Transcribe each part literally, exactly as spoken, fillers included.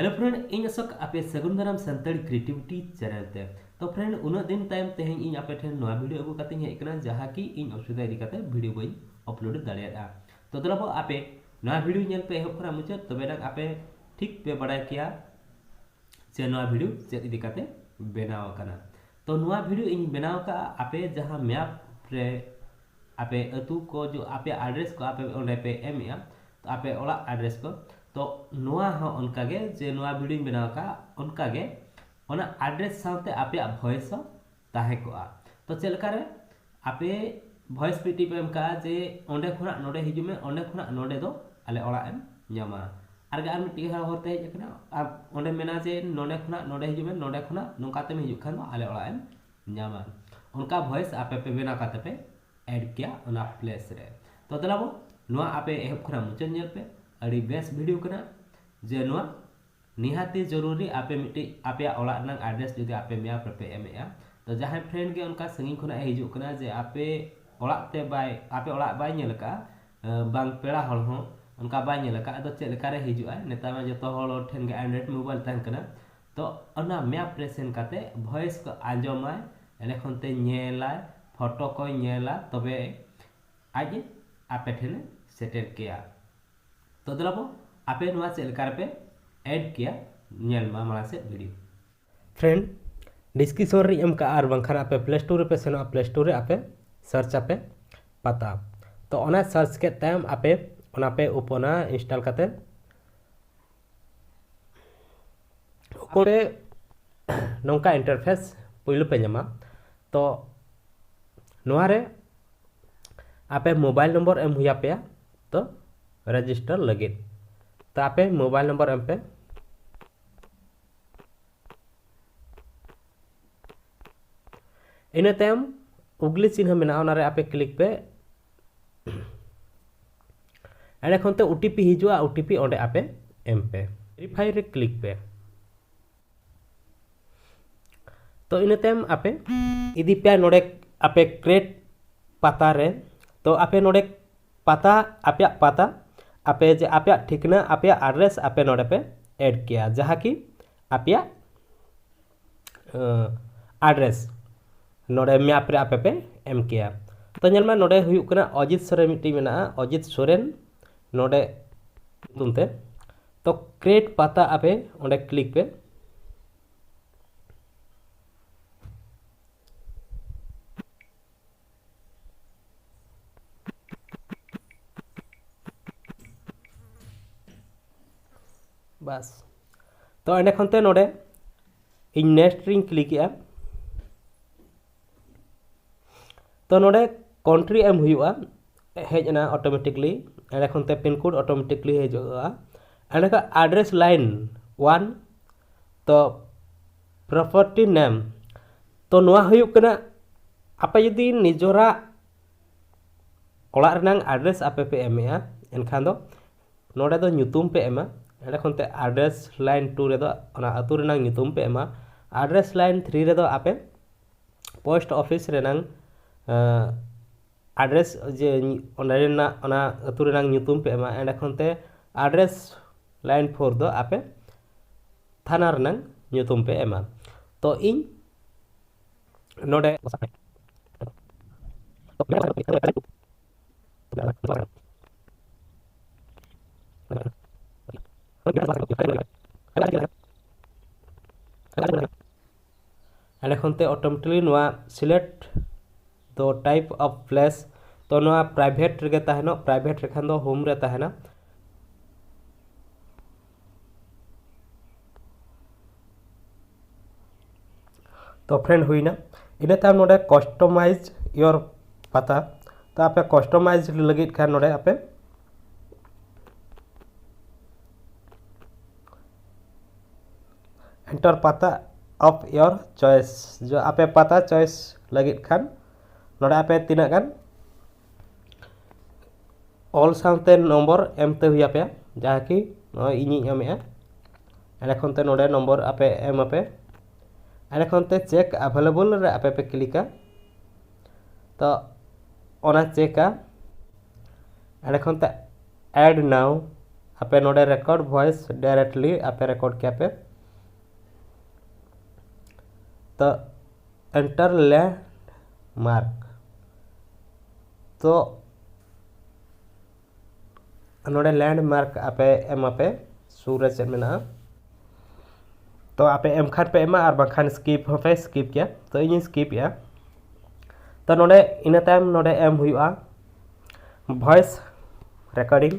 Hello friend, ᱤᱧ ᱚᱥᱳᱠ, ᱟᱯᱮ ᱥᱟᱹᱜᱩᱱ ᱫᱟᱨᱟᱢ ᱥᱟᱱᱛᱟᱲᱤ creativity channel ᱛᱮ᱾ ᱛᱚ friend, ᱩᱱᱟᱹᱜ ᱫᱤᱱ ᱛᱟᱭᱚᱢ ᱛᱮᱦᱮᱧ ᱤᱧ ᱟᱯᱮ ᱴᱷᱮᱱ ᱱᱚᱣᱟ video ᱟᱹᱜᱩ ᱠᱟᱛᱮᱧ ᱦᱮᱡ ᱟᱠᱟᱱᱟ, ᱡᱟᱦᱟᱸ ᱠᱤ ᱤᱧ ᱚᱥᱩᱵᱤᱫᱷᱟ ᱤᱫᱤ ᱠᱟᱛᱮ video ᱵᱟᱹᱧ upload ᱫᱟᱲᱮᱭᱟᱫᱼᱟ᱾ ᱛᱚ ᱫᱮᱞᱟ ᱵᱚ ᱟᱯᱮ ᱱᱚᱣᱟ video ᱧᱮᱞ ᱯᱮ ᱮᱦᱚᱵ ᱠᱷᱚᱱᱟᱜ ᱢᱩᱪᱟᱹᱫ, ᱛᱚᱵᱮ ᱱᱟᱝ ᱟᱯᱮ ᱴᱷᱤᱠ ᱯᱮ ᱵᱟᱲᱟᱭ ᱠᱮᱭᱟ ᱡᱮ ᱱᱚᱣᱟ video ᱪᱮᱫ ᱤᱫᱤ ᱠᱟᱛᱮ ᱵᱮᱱᱟᱣ ᱟᱠᱟᱱᱟ᱾ ᱛᱚ ᱱᱚᱣᱟ video ᱤᱧ ᱵᱮᱱᱟᱣ ᱟᱠᱟᱫᱼᱟ ᱟᱯᱮ ᱡᱟᱦᱟᱸ map ᱨᱮ ᱟᱯᱮ ᱟᱹᱛᱩ ᱠᱚ ᱡᱚ-, ᱟᱯᱮᱭᱟᱜ address ᱠᱚ ᱟᱯᱮ ᱚᱸᱰᱮ ᱯᱮ ᱮᱢᱮᱜᱼᱟ, ᱛᱚ ᱟᱯᱮ ᱚᱲᱟᱜ address ᱠᱚ, ᱛᱚ ᱱᱚᱣᱟ ᱦᱚᱸ ᱚᱱᱠᱟ ᱜᱮ ᱡᱮ ᱱᱚᱣᱟ video ᱤᱧ ᱵᱮᱱᱟᱣ ᱟᱠᱟᱫᱼᱟ, ᱚᱱᱠᱟ ᱜᱮ ᱚᱱᱟ address ᱥᱟᱶᱛᱮ ᱟᱯᱮᱭᱟᱜ voice ᱦᱚᱸ ᱛᱟᱦᱮᱸ ᱠᱚᱜᱼᱟ᱾ ᱛᱚ ᱪᱮᱫ ᱞᱮᱠᱟ ᱨᱮ ᱟᱯᱮ voice ᱢᱤᱫᱴᱤᱡ ᱯᱮ ᱮᱢ ᱠᱟᱜᱼᱟ ᱡᱮ ᱚᱸᱰᱮ ᱠᱷᱚᱱᱟᱜ ᱱᱚᱰᱮ ᱦᱤᱡᱩᱜ ᱢᱮ, ᱚᱸᱰᱮ ᱠᱷᱚᱱᱟᱜ ᱱᱚᱰᱮ ᱫᱚ ᱟᱞᱮ ᱚᱲᱟᱜ ᱮᱢ ᱧᱟᱢᱟ᱾ ᱟᱨ ᱜᱮ ᱟᱨ ᱢᱤᱫᱴᱤᱡ ᱦᱚᱨ ᱛᱮ ᱦᱮᱡ ᱟᱠᱟᱱᱟ, ᱟᱨ ᱚᱸᱰᱮ ᱢᱮᱱᱟ ᱡᱮ ᱱᱚᱰᱮ ᱠᱷᱚᱱᱟᱜ ᱱᱚᱰᱮ ᱦᱤᱡᱩᱜ ᱢᱮ, ᱱᱚᱰᱮ ᱠᱷᱚᱱᱟᱜ ᱱᱚᱝᱠᱟ ᱛᱮᱢ ᱦᱤᱡᱩᱜ ᱠᱷᱟᱱ ᱫᱚ ᱟᱞᱮ ᱚᱲᱟᱜ ᱮᱢ ᱧᱟᱢᱟ᱾ ᱚᱱᱠᱟ voice ᱟᱯᱮ ᱯᱮ ᱵᱮᱱᱟᱣ ᱠᱟᱛᱮ ᱯᱮ add ᱠᱮᱭᱟ ᱚᱱᱟ place ᱨᱮ᱾ ᱛᱚ ᱫᱮᱞᱟ ᱵᱚ ᱱᱚᱣᱟ ᱟᱯᱮ ᱮᱦᱚᱵ ᱠᱷᱚᱱᱟᱜ ᱢᱩᱪᱟᱹᱫ ᱧᱮᱞ ᱯᱮ, ᱟᱹᱰᱤ ᱵᱮᱥ video ᱠᱟᱱᱟ᱾ ᱡᱮ ᱱᱚᱣᱟ ᱱᱤᱦᱟᱹᱛᱤ ᱡᱚᱨᱩᱨᱤ ᱟᱯᱮ ᱢᱤᱫᱴᱤᱡ ᱟᱯᱮᱭᱟᱜ ᱚᱲᱟᱜ ᱨᱮᱱᱟᱜ address ᱡᱩᱫᱤ ᱟᱯᱮ map ᱨᱮᱯᱮ ᱮᱢᱮᱜᱼᱟ, ᱛᱚ ᱡᱟᱦᱟᱸᱭ friend ᱜᱮ ᱚᱱᱠᱟ ᱥᱟᱺᱜᱤᱧ ᱠᱷᱚᱱᱟᱜ ᱮ ᱦᱤᱡᱩᱜ ᱠᱟᱱᱟ ᱡᱮ ᱟᱯᱮ ᱚᱲᱟᱜ ᱛᱮ ᱵᱟᱭ, ᱟᱯᱮ ᱚᱲᱟᱜ ᱵᱟᱭ ᱧᱮᱞ ᱟᱠᱟᱫᱼᱟ, ᱮ, ᱵᱟᱝ ᱯᱮᱲᱟ ᱦᱚᱲ ᱦᱚᱸ ᱚᱱᱠᱟ ᱵᱟᱭ ᱧᱮᱞ ᱟᱠᱟᱫᱼᱟ, ᱟᱫᱚ ᱪᱮᱫ ᱞᱮᱠᱟᱨᱮ ᱦᱤᱡᱩᱜᱼᱟᱭ? ᱱᱮᱛᱟᱨ ᱢᱟ ᱡᱚᱛᱚ ᱦᱚᱲ ᱴᱷᱮᱱ ᱜᱮ Android mobile ᱛᱟᱦᱮᱱ ᱠᱟᱱᱟ᱾ ᱛᱚ ᱚᱱᱟ map ᱨᱮ ᱥᱮᱱ ᱠᱟᱛᱮ voice ᱠᱚ ᱟᱸᱡᱚᱢᱟᱭ, ᱮᱸᱰᱮ ᱠᱷᱚᱱ ᱛᱮ ᱧᱮᱞᱟᱭ, photo ᱠᱚᱭ ᱧᱮᱞᱟ, ᱛᱚᱵᱮ ᱟᱡ ᱟᱯᱮ ᱴᱷᱮᱱᱮ ᱥᱮᱴᱮᱨ ᱠᱮᱭᱟ᱾ ᱛᱚ ᱫᱮᱞᱟ ᱵᱚ ᱟᱯᱮ ᱱᱚᱣᱟ ᱪᱮᱫ ᱞᱮᱠᱟ ᱨᱮᱯᱮ add ᱠᱮᱭᱟ, ᱧᱮᱞ ᱢᱟ ᱢᱟᱲᱟᱝ ᱥᱮᱫ video᱾ Friend, description ᱨᱮᱧ ᱮᱢ ᱠᱟᱜᱼᱟ, ᱟᱨ ᱵᱟᱝᱠᱷᱟᱱ ᱟᱯᱮ Play Store ᱨᱮᱯᱮ ᱥᱮᱱᱚᱜᱼᱟ, Play Store ᱨᱮ ᱟᱯᱮ search ᱟᱯᱮ ᱯᱟᱛᱟ᱾ ᱛᱚ ᱚᱱᱟ search ᱠᱮᱫ ᱛᱟᱭᱚᱢ ᱟᱯᱮ ᱚᱱᱟ ᱯᱮ open ᱟ, install ᱠᱟᱛᱮ open ᱯᱮ, ᱱᱚᱝᱠᱟ interface ᱯᱩᱭᱞᱩ ᱯᱮ ᱧᱟᱢᱟ᱾ ᱛᱚ ᱱᱚᱣᱟ ᱨᱮ ᱟᱯᱮ mobile number ᱮᱢ ᱦᱩᱭ ᱟᱯᱮᱭᱟ, ᱛᱚ register ᱞᱟᱹᱜᱤᱫ᱾ ᱛᱚ ᱟᱯᱮ mobile number ᱮᱢ ᱯᱮ᱾ ᱤᱱᱟᱹ ᱛᱟᱭᱚᱢ ᱩᱜᱽᱞᱤ ᱪᱤᱱᱦᱟᱹ ᱢᱮᱱᱟᱜᱼᱟ, ᱚᱱᱟ ᱨᱮ ᱟᱯᱮ click ᱯᱮ᱾ ᱮᱸᱰᱮ ᱠᱷᱚᱱ ᱛᱮ OTP ᱦᱤᱡᱩᱜᱼᱟ, OTP ᱚᱸᱰᱮ ᱟᱯᱮ ᱮᱢ ᱯᱮ, verify ᱨᱮ click ᱯᱮ᱾ ᱛᱚ ᱤᱱᱟᱹ ᱛᱟᱭᱚᱢ ᱟᱯᱮ ᱤᱫᱤ ᱯᱮᱭᱟ ᱱᱚᱰᱮ ᱟᱯᱮ create ᱯᱟᱛᱟ ᱨᱮ᱾ ᱛᱚ ᱟᱯᱮ ᱱᱚᱰᱮ ᱯᱟᱛᱟ, ᱟᱯᱮᱭᱟᱜ ᱯᱟᱛᱟ, ᱟᱯᱮ ᱡᱮ ᱟᱯᱮᱭᱟᱜ ᱴᱷᱤᱠᱱᱟ, ᱟᱯᱮᱭᱟᱜ address ᱟᱯᱮ ᱱᱚᱰᱮ ᱯᱮ ᱮᱰ ᱠᱮᱭᱟ, ᱡᱟᱦᱟᱸ ᱠᱤ ᱟᱯᱮᱭᱟᱜ ᱟᱰᱨᱮᱥ ᱱᱚᱰᱮ ᱢᱮᱯ ᱨᱮ ᱟᱯᱮ ᱯᱮ ᱮᱢ ᱠᱮᱭᱟ᱾ ᱛᱚ ᱧᱮᱞ ᱢᱮ, ᱱᱚᱰᱮ ᱦᱩᱭᱩᱜ ᱠᱟᱱᱟ ᱚᱡᱤᱛ ᱥᱚᱨᱮᱱ ᱢᱤᱫᱴᱤᱡ ᱢᱮᱱᱟᱜᱼᱟ, ᱚᱡᱤᱛ ᱥᱚᱨᱮᱱ ᱱᱚᱰᱮ ᱧᱩᱛᱩᱢ ᱛᱮ᱾ ᱛᱚ ᱠᱨᱤᱭᱮᱴ ᱯᱟᱛᱟ ᱟᱯᱮ ᱚᱸᱰᱮ ᱠᱞᱤᱠ ᱯᱮ᱾ ᱵᱟᱥ, ᱛᱚ ᱮᱸᱰᱮ ᱠᱷᱚᱱ ᱛᱮ ᱱᱚᱰᱮ ᱤᱧ ᱱᱮᱠᱥᱴ ᱨᱤᱧ ᱠᱞᱤᱠ ᱮᱜᱼᱟ᱾ ᱛᱚ ᱱᱚᱰᱮ ᱠᱚᱱᱴᱨᱤ ᱮᱢ ᱦᱩᱭᱩᱜᱼᱟ, ᱦᱮᱡ ᱮᱱᱟ ᱚᱴᱳᱢᱮᱴᱤᱠᱞᱤ᱾ ᱮᱸᱰᱮ ᱠᱷᱚᱱ ᱛᱮ ᱯᱤᱱ ᱠᱳᱰ ᱚᱴᱳᱢᱮᱴᱤᱠᱞᱤ ᱦᱤᱡᱩᱜᱼᱟ᱾ ᱮᱸᱰᱮ ᱠᱷᱟᱱ ᱟᱰᱨᱮᱥ ᱞᱟᱭᱤᱱ ᱚᱣᱟᱱ, ᱛᱚ ᱯᱨᱚᱯᱟᱨᱴᱤ ᱱᱮᱢ, ᱛᱚ ᱱᱚᱣᱟ ᱦᱩᱭᱩᱜ ᱠᱟᱱᱟ ᱟᱯᱮ ᱡᱩᱫᱤ ᱱᱤᱡᱚᱨᱟᱜ ᱚᱲᱟᱜ ᱨᱮᱱᱟᱝ ᱟᱰᱨᱮᱥ ᱟᱯᱮ ᱯᱮ ᱮᱢᱮᱜᱼᱟ, ᱮᱱᱠᱷᱟᱱ ᱫᱚ ᱱᱚᱰᱮ ᱫᱚ ᱧᱩᱛᱩᱢ ᱯᱮ ᱮᱢᱟ᱾ ᱮᱸᱰᱮ ᱠᱷᱚᱱ ᱛᱮ ᱟᱰᱨᱮᱥ ᱞᱟᱭᱤᱱ ᱴᱩ ᱨᱮᱫᱚ ᱚᱱᱟ ᱟᱹᱛᱩ ᱨᱮᱱᱟᱝ ᱧᱩᱛᱩᱢ ᱯᱮ ᱮᱢᱟ᱾ ᱟᱰᱨᱮᱥ ᱞᱟᱭᱤᱱ ᱛᱷᱨᱤ ᱨᱮᱫᱚ ᱟᱯᱮ ᱯᱳᱥᱴ ᱚᱯᱷᱤᱥ ᱨᱮᱱᱟᱝ ᱟᱰᱨᱮᱥ, ᱡᱮ ᱚᱸᱰᱮ ᱨᱮᱱᱟᱜ ᱚᱱᱟ ᱟᱹᱛᱩ ᱨᱮᱱᱟᱝ ᱧᱩᱛᱩᱢ ᱯᱮ ᱮᱢᱟ᱾ ᱮᱸᱰᱮ ᱠᱷᱚᱱ ᱛᱮ ᱟᱰᱨᱮᱥ ᱞᱟᱭᱤᱱ ᱯᱷᱳᱨ ᱫᱚ ᱟᱯᱮ ᱛᱷᱟᱱᱟ ᱨᱮᱱᱟᱝ ᱧᱩᱛᱩᱢ ᱯᱮ ᱮᱢᱟ᱾ ᱛᱚ ᱤᱧ ᱱᱚᱰᱮ ᱮᱸᱰᱮ ᱠᱷᱚᱱ ᱛᱮ ᱚᱴᱳᱢᱮᱴᱤᱠᱞᱤ ᱱᱚᱣᱟ ᱥᱤᱞᱮᱠᱴ ᱫᱚ ᱴᱟᱭᱤᱯ ᱚᱯᱷ ᱯᱞᱮᱥ, ᱛᱚ ᱱᱚᱣᱟ ᱯᱨᱟᱭᱵᱷᱮᱴ ᱨᱮᱜᱮ ᱛᱟᱦᱮᱱᱚᱜ, ᱯᱨᱟᱭᱵᱷᱮᱴ ᱨᱮᱠᱷᱟᱱ ᱫᱚ ᱦᱳᱢ ᱨᱮ ᱛᱟᱦᱮᱱᱟ᱾ ᱛᱚ ᱯᱷᱨᱮᱱᱰ ᱦᱩᱭᱱᱟ, ᱤᱱᱟᱹ ᱛᱟᱭᱚᱢ ᱱᱚᱰᱮ customize your ᱯᱟᱛᱟ, ᱛᱚ ᱟᱯᱮ ᱠᱟᱥᱴᱚᱢᱟᱭᱤᱡᱽ ᱞᱟᱹᱜᱤᱫ ᱠᱷᱟᱱ ᱱᱚᱰᱮ ᱟᱯᱮ enter ᱯᱟᱛᱟ of your choice, ᱡᱚ ᱟᱯᱮ ᱯᱟᱛᱟ ᱪᱚᱭᱮᱥ ᱞᱟᱹᱜᱤᱫ ᱠᱷᱟᱱ ᱱᱚᱰᱮ ᱟᱯᱮ ᱛᱤᱱᱟᱹᱜ ᱜᱟᱱ ᱚᱞ ᱥᱟᱶᱛᱮ ᱱᱚᱢᱵᱚᱨ ᱮᱢ ᱛᱮ ᱦᱩᱭ ᱟᱯᱮᱭᱟ, ᱡᱟᱦᱟᱸ ᱠᱤ ᱱᱚᱜᱼᱚᱭ ᱤᱧᱤᱧ ᱮᱢᱮᱜᱼᱟ᱾ ᱮᱸᱰᱮ ᱠᱷᱚᱱ ᱛᱮ ᱱᱚᱰᱮ ᱱᱚᱢᱵᱚᱨ ᱟᱯᱮ ᱮᱢ ᱟᱯᱮ, ᱮᱸᱰᱮ ᱠᱷᱚᱱ ᱛᱮ ᱪᱮᱠ ᱮᱵᱷᱮᱞᱮᱵᱚᱞ ᱨᱮ ᱟᱯᱮ ᱯᱮ ᱠᱞᱤᱠᱟ᱾ ᱛᱚ ᱚᱱᱟ ᱪᱮᱠᱟ, ᱮᱸᱰᱮ ᱠᱷᱚᱱ ᱛᱮ add now ᱟᱯᱮ ᱱᱚᱰᱮ record voice directly ᱟᱯᱮ record ᱠᱮᱭᱟ ᱯᱮ᱾ ᱛᱚ enter landmark, ᱛᱚ ᱱᱚᱰᱮ landmark ᱟᱯᱮ ᱮᱢᱟᱯᱮ, ᱥᱩᱨ ᱨᱮ ᱪᱮᱫ ᱢᱮᱱᱟᱜᱼᱟ᱾ ᱛᱚ ᱟᱯᱮ ᱮᱢ ᱠᱷᱟᱱ ᱯᱮ ᱮᱢᱟ, ᱟᱨ ᱵᱟᱝᱠᱷᱟᱱ skip ᱦᱚᱸᱯᱮ skip ᱜᱮᱭᱟ᱾ ᱛᱚ ᱤᱧᱤᱧ skip ᱮᱜᱼᱟ᱾ ᱛᱚ ᱱᱚᱰᱮ ᱤᱱᱟᱹ ᱛᱟᱭᱚᱢ ᱱᱚᱰᱮ ᱮᱢ ᱦᱩᱭᱩᱜᱼᱟ voice recording᱾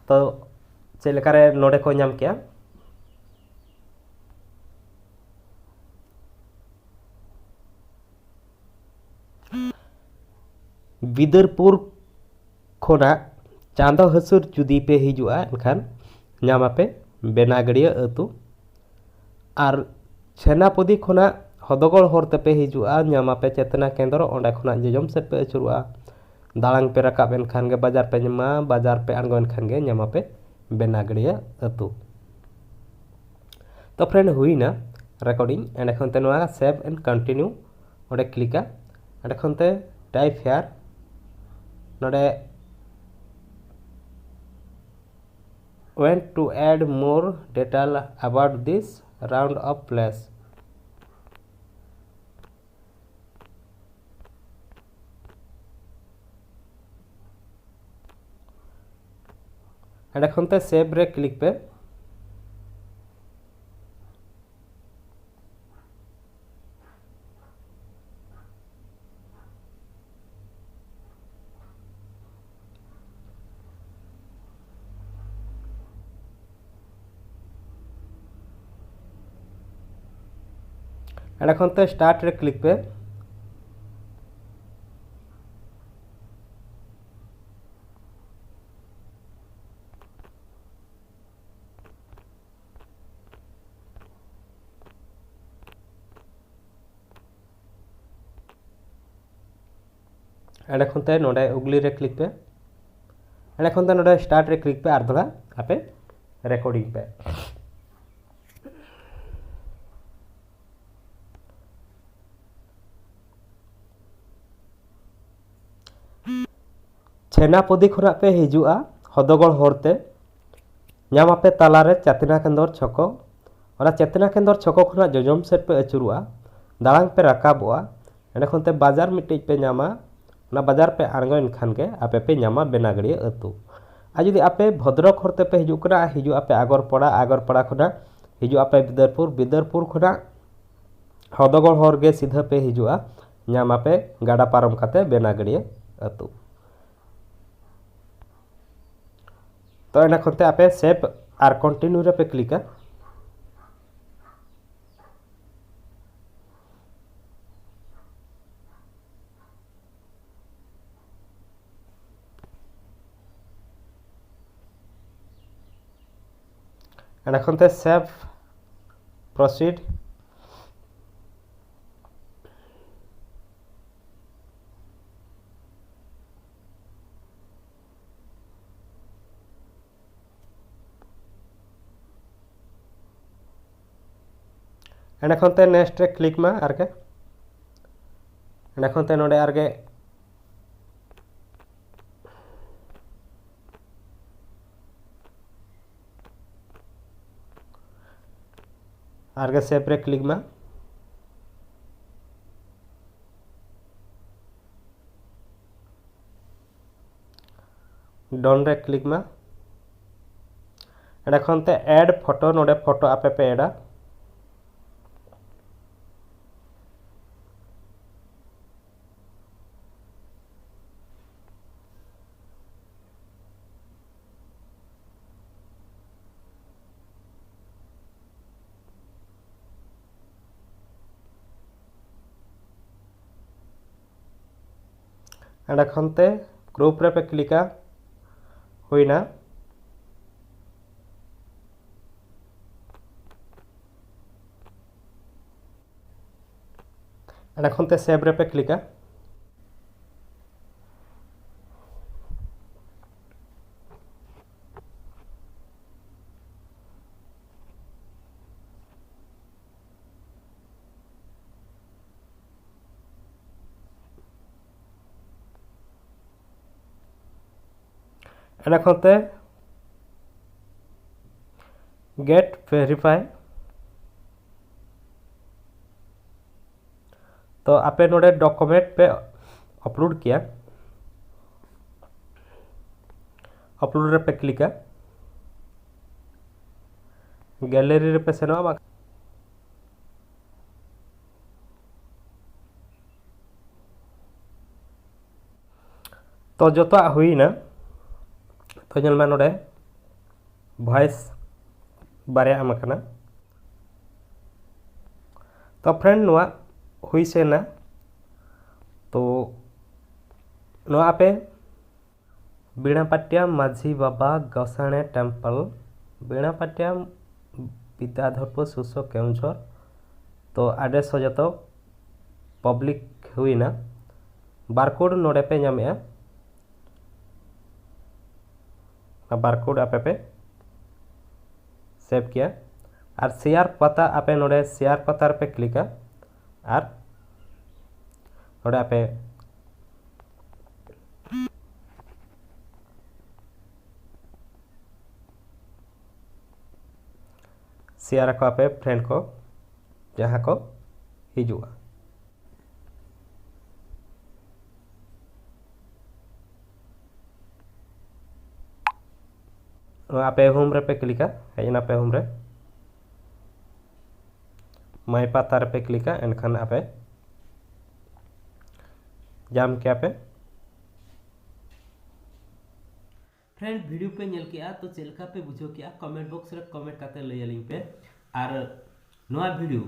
ᱛᱚ ᱪᱮᱫ ᱞᱮᱠᱟᱨᱮ ᱱᱚᱰᱮ ᱠᱚ ᱧᱟᱢ ᱠᱮᱜᱼᱟ? ᱵᱤᱫᱟᱹᱨᱯᱩᱨ ᱠᱷᱚᱱᱟᱜ ᱪᱟᱸᱫᱚ ᱦᱟᱹᱥᱩᱨ ᱡᱩᱫᱤ ᱯᱮ ᱦᱤᱡᱩᱜᱼᱟ, ᱮᱱᱠᱷᱟᱱ ᱧᱟᱢᱟᱯᱮ ᱵᱮᱱᱟᱜᱟᱹᱲᱤᱭᱟᱹ ᱟᱹᱛᱩ᱾ ᱟᱨ ᱪᱷᱮᱱᱟᱯᱚᱫᱤ ᱠᱷᱚᱱᱟᱜ ᱦᱚᱫᱚᱜᱚᱲ ᱦᱚᱨ ᱛᱮᱯᱮ ᱦᱤᱡᱩᱜᱼᱟ, ᱧᱟᱢᱟᱯᱮ ᱪᱮᱛᱱᱟ ᱠᱮᱱᱫᱨᱚ, ᱚᱸᱰᱮ ᱠᱷᱚᱱᱟᱜ ᱡᱚᱡᱚᱢ ᱥᱮᱫ ᱯᱮ ᱟᱹᱪᱩᱨᱚᱜᱼᱟ᱾ ᱫᱟᱲᱟᱝ ᱯᱮ ᱨᱟᱠᱟᱵ ᱮᱱᱠᱷᱟᱱ ᱜᱮ ᱵᱟᱡᱟᱨ ᱯᱮ ᱧᱟᱢᱟ, ᱵᱟᱡᱟᱨ ᱯᱮ ᱟᱬᱜᱚ ᱮᱱᱠᱷᱟᱱ ᱜᱮ ᱧᱟᱢᱟᱯᱮ ᱵᱮᱱᱟᱜᱟᱹᱲᱤᱭᱟᱹ ᱟᱹᱛᱩ᱾ ᱛᱚ friend, ᱦᱩᱭᱱᱟ recording᱾ ᱮᱸᱰᱮ ᱠᱷᱚᱱ ᱛᱮ ᱱᱚᱣᱟ save and continue ᱚᱸᱰᱮ clickᱟ᱾ ᱮᱸᱰᱮ ᱠᱷᱚᱱ ᱛᱮ type here, ᱱᱚᱰᱮ want to add more detail about this round of plays᱾ ᱮᱸᱰᱮ ᱠᱷᱚᱱ ᱛᱮ save ᱨᱮ click ᱯᱮ᱾ ᱮᱸᱰᱮ ᱠᱷᱚᱱ ᱛᱮ start ᱨᱮ click ᱯᱮ᱾ ᱮᱸᱰᱮ ᱠᱷᱚᱱ ᱛᱮ ᱱᱚᱰᱮ ᱩᱜᱽᱞᱤ ᱨᱮ click ᱯᱮ᱾ ᱮᱸᱰᱮ ᱠᱷᱚᱱ ᱛᱮ ᱱᱚᱰᱮ start ᱨᱮ click ᱯᱮ, ᱟᱨ ᱫᱚᱦᱲᱟ ᱟᱯᱮ recording ᱯᱮ᱾ ᱪᱷᱮᱱᱟᱯᱚᱫᱤ ᱠᱷᱚᱱᱟᱜ ᱯᱮ ᱦᱤᱡᱩᱜᱼᱟ ᱦᱚᱫᱚᱜᱚᱲ ᱦᱚᱨ ᱛᱮ, ᱧᱟᱢ ᱟᱯᱮ ᱛᱟᱞᱟᱨᱮ ᱪᱟᱛᱱᱟ ᱠᱮᱱᱫᱚᱨ ᱪᱷᱚᱠᱚ᱾ ᱚᱱᱟ ᱪᱟᱛᱱᱟ ᱠᱮᱱᱫᱚᱨ ᱪᱷᱚᱠᱚ ᱠᱷᱚᱱᱟᱜ ᱡᱚᱡᱚᱢ ᱥᱮᱫ ᱯᱮ ᱟᱹᱪᱩᱨᱚᱜᱼᱟ, ᱫᱟᱲᱟᱝ ᱯᱮ ᱨᱟᱠᱟᱵᱚᱜᱼᱟ, ᱮᱸᱰᱮ ᱠᱷᱚᱱ ᱛᱮ ᱵᱟᱡᱟᱨ ᱢᱤᱫᱴᱤᱡ ᱯᱮ ᱧᱟᱢᱟ᱾ ᱚᱱᱟ ᱵᱟᱡᱟᱨ ᱯᱮ ᱟᱬᱜᱚᱭᱮᱱ ᱠᱷᱟᱱ ᱜᱮ ᱟᱯᱮ ᱯᱮ ᱧᱟᱢᱟ ᱵᱮᱱᱟᱜᱟᱹᱲᱤᱭᱟᱹ ᱟᱹᱛᱩ᱾ ᱟᱨ ᱡᱩᱫᱤ ᱟᱯᱮ ᱵᱷᱚᱫᱨᱚᱠ ᱦᱚᱨ ᱛᱮᱯᱮ ᱦᱤᱡᱩᱜ ᱠᱟᱱᱟ, ᱟᱨ ᱦᱤᱡᱩᱜ ᱟᱯᱮ ᱟᱜᱚᱨᱯᱟᱲᱟ, ᱟᱜᱚᱨᱯᱟᱲᱟ ᱠᱷᱚᱱᱟᱜ ᱦᱤᱡᱩᱜ ᱟᱯᱮ ᱵᱤᱫᱟᱹᱨᱯᱩᱨ, ᱵᱤᱫᱟᱹᱨᱯᱩᱨ ᱠᱷᱚᱱᱟᱜ ᱦᱚᱫᱚᱜᱚᱲ ᱦᱚᱨ ᱜᱮ ᱥᱤᱫᱷᱟᱹ ᱯᱮ ᱦᱤᱡᱩᱜᱼᱟ, ᱧᱟᱢ ᱟᱯᱮ ᱜᱟᱰᱟ ᱯᱟᱨᱚᱢ ᱠᱟᱛᱮ ᱵᱮᱱᱟᱜᱟᱹᱲᱤᱭᱟᱹ ᱟᱹᱛᱩ᱾ ᱛᱚ ᱮᱸᱰᱮ ᱠᱷᱚᱱ ᱛᱮ ᱟᱯᱮ ᱥᱮᱵᱷ ᱟᱨ ᱠᱚᱱᱴᱤᱱᱤᱭᱩ ᱨᱮᱯᱮ ᱠᱞᱤᱠᱟ᱾ ᱮᱸᱰᱮ ᱠᱷᱚᱱ ᱛᱮ ᱥᱮᱵᱷ, ᱯᱨᱚᱥᱤᱰ᱾ ᱮᱸᱰᱮ ᱠᱷᱚᱱ ᱛᱮ ᱱᱮᱠᱥᱴ ᱨᱮ ᱠᱞᱤᱠ ᱢᱟ ᱟᱨᱜᱮ᱾ ᱮᱸᱰᱮ ᱠᱷᱚᱱ ᱛᱮ ᱱᱚᱰᱮ ᱟᱨᱜᱮ ᱟᱨᱜᱮ ᱥᱮᱵᱷ ᱨᱮ ᱠᱞᱤᱠ ᱢᱟ᱾ ᱰᱚᱱ ᱨᱮ ᱠᱞᱤᱠ ᱢᱟ᱾ ᱮᱸᱰᱮ ᱠᱷᱚᱱ ᱛᱮ ᱮᱰ ᱯᱷᱳᱴᱳ, ᱱᱚᱰᱮ ᱯᱷᱳᱴᱳ ᱟᱯᱮ ᱯᱮ ᱮᱰᱟ᱾ ᱮᱸᱰᱮ ᱠᱷᱚᱱ ᱛᱮ ᱜᱨᱩᱯ ᱨᱮᱯᱮ ᱠᱞᱤᱠᱟ, ᱦᱩᱭᱱᱟ᱾ ᱮᱸᱰᱮ ᱠᱷᱚᱱ ᱛᱮ ᱥᱮᱵᱷ ᱨᱮᱯᱮ ᱠᱞᱤᱠᱟ᱾ ᱮᱸᱰᱮ ᱠᱷᱚᱱ ᱛᱮ Get verify. ᱛᱚ ᱟᱯᱮ ᱱᱚᱰᱮ ᱰᱚᱠᱩᱢᱮᱱᱴ ᱯᱮ ᱟᱯᱞᱳᱰ ᱠᱮᱭᱟ, ᱟᱯᱞᱳᱰ ᱨᱮᱯᱮ ᱠᱞᱤᱠᱟ, ᱜᱮᱞᱟᱨᱤ ᱨᱮᱯᱮ ᱥᱮᱱᱚᱜᱼᱟ᱾ ᱛᱚ ᱡᱚᱛᱚᱣᱟᱜ ᱦᱩᱭᱱᱟ᱾ ᱛᱚ ᱧᱮᱞ ᱢᱮ ᱱᱚᱰᱮ ᱵᱷᱚᱭᱮᱥ ᱵᱟᱨᱭᱟ ᱮᱢ ᱟᱠᱟᱱᱟ᱾ ᱛᱚ ᱯᱷᱨᱮᱱᱰ, ᱱᱚᱣᱟ ᱦᱩᱭ ᱥᱟᱹᱭᱱᱟ᱾ ᱛᱚ ᱱᱚᱣᱟ ᱟᱯᱮ ᱵᱤᱲᱟᱯᱟᱴᱤᱭᱟᱢ ᱢᱟᱹᱡᱷᱤ ᱵᱟᱵᱟ ᱜᱚᱥᱟᱬᱮ ᱴᱮᱢᱯᱮᱞ, ᱵᱤᱲᱟᱯᱟᱴᱤᱭᱟᱢ ᱵᱤᱫᱽᱫᱟᱫᱷᱚᱨᱯᱩᱨ ᱥᱩᱥᱚ ᱠᱮᱣᱚᱱᱡᱷᱚᱨ᱾ ᱛᱚ ᱟᱰᱨᱮᱥ ᱦᱚᱸ ᱡᱚᱛᱚ ᱯᱟᱵᱽᱞᱤᱠ ᱦᱩᱭᱱᱟ᱾ ᱵᱟᱨᱠᱳᱰ ᱱᱚᱰᱮ ᱯᱮ ᱧᱟᱢᱮᱜᱼᱟ, ᱚᱱᱟ ᱵᱟᱨᱠᱳᱰ ᱟᱯᱮ ᱯᱮ ᱥᱮᱵᱷ ᱠᱮᱭᱟ᱾ ᱟᱨ ᱥᱮᱭᱟᱨ ᱯᱟᱛᱟ, ᱟᱯᱮ ᱱᱚᱰᱮ ᱥᱮᱭᱟᱨ ᱯᱟᱛᱟ ᱨᱮᱯᱮ ᱠᱞᱤᱠᱟ ᱟᱨ ᱱᱚᱰᱮ ᱟᱯᱮ ᱥᱮᱭᱟᱨ ᱟᱠᱚ ᱟᱯᱮ ᱯᱷᱨᱮᱱᱰ ᱠᱚ ᱡᱟᱦᱟᱸ ᱠᱚ ᱦᱤᱡᱩᱜᱼᱟ᱾ ᱱᱚᱣᱟ ᱟᱯᱮ ᱦᱳᱢ ᱨᱮᱯᱮ ᱠᱞᱤᱠᱟ, ᱦᱮᱡ ᱮᱱᱟ ᱯᱮ ᱦᱳᱢ ᱨᱮ, ᱢᱟᱭ ᱯᱟᱛᱟ ᱨᱮᱯᱮ ᱠᱞᱤᱠᱟ, ᱮᱱᱠᱷᱟᱱ ᱟᱯᱮ ᱧᱟᱢ ᱠᱮᱭᱟ ᱯᱮ᱾ ᱯᱷᱨᱮᱱᱰ, ᱵᱷᱤᱰᱤᱭᱳ ᱯᱮ ᱧᱮᱞ ᱠᱮᱜᱼᱟ, ᱛᱚ ᱪᱮᱫ ᱞᱮᱠᱟ ᱯᱮ ᱵᱩᱡᱷᱟᱹᱣ ᱠᱮᱜᱼᱟ? ᱠᱚᱢᱮᱱᱴ ᱵᱚᱠᱥ ᱨᱮ ᱠᱚᱢᱮᱱᱴ ᱠᱟᱛᱮ ᱞᱟᱹᱭ ᱟᱹᱞᱤᱧ ᱯᱮ᱾ ᱟᱨ ᱱᱚᱣᱟ ᱵᱷᱤᱰᱤᱭᱳ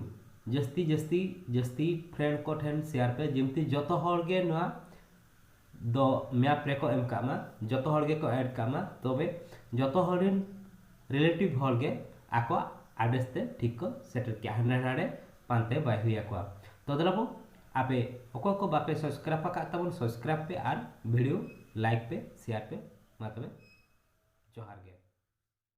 ᱡᱟᱹᱥᱛᱤ ᱡᱟᱹᱥᱛᱤ ᱡᱟᱹᱥᱛᱤ ᱯᱷᱨᱮᱱᱰ ᱠᱚ ᱴᱷᱮᱱ ᱥᱮᱭᱟᱨ ᱯᱮ, ᱡᱮᱢᱛᱤ ᱡᱚᱛᱚ ᱦᱚᱲ ᱜᱮ ᱱᱚᱣᱟ ᱫᱚ ᱢᱮᱯ ᱨᱮᱠᱚ ᱮᱢ ᱠᱟᱜ ᱢᱟ, ᱡᱚᱛᱚ ᱦᱚᱲ ᱜᱮᱠᱚ ᱮᱰ ᱠᱟᱜ ᱢᱟ, ᱛᱚᱵᱮ ᱡᱚᱛᱚ ᱦᱚᱲ ᱨᱮᱱ ᱨᱤᱞᱮᱴᱤᱵᱷ ᱦᱚᱲ ᱜᱮ ᱟᱠᱚᱣᱟᱜ ᱟᱰᱨᱮᱥ ᱛᱮ ᱴᱷᱤᱠ ᱠᱚ ᱥᱮᱴᱮᱨ ᱠᱮᱭᱟ, ᱦᱟᱸᱰᱮ ᱱᱟᱰᱮ ᱯᱟᱱᱛᱮ ᱵᱟᱭ ᱦᱩᱭ ᱟᱠᱚᱣᱟ᱾ ᱛᱚ ᱫᱮᱞᱟᱵᱚ, ᱟᱯᱮ ᱚᱠᱚᱭ ᱠᱚ ᱵᱟᱯᱮ ᱥᱟᱵᱥᱠᱨᱟᱭᱤᱵ ᱟᱠᱟᱫ ᱛᱟᱵᱚᱱ, ᱥᱟᱵᱥᱠᱨᱟᱭᱤᱵ ᱯᱮ ᱟᱨ ᱵᱷᱤᱰᱤᱭᱳ ᱞᱟᱭᱤᱠ ᱯᱮ, ᱥᱮᱭᱟᱨ ᱯᱮ᱾ ᱢᱟ ᱛᱚᱵᱮ, ᱡᱚᱦᱟᱨ ᱜᱮ᱾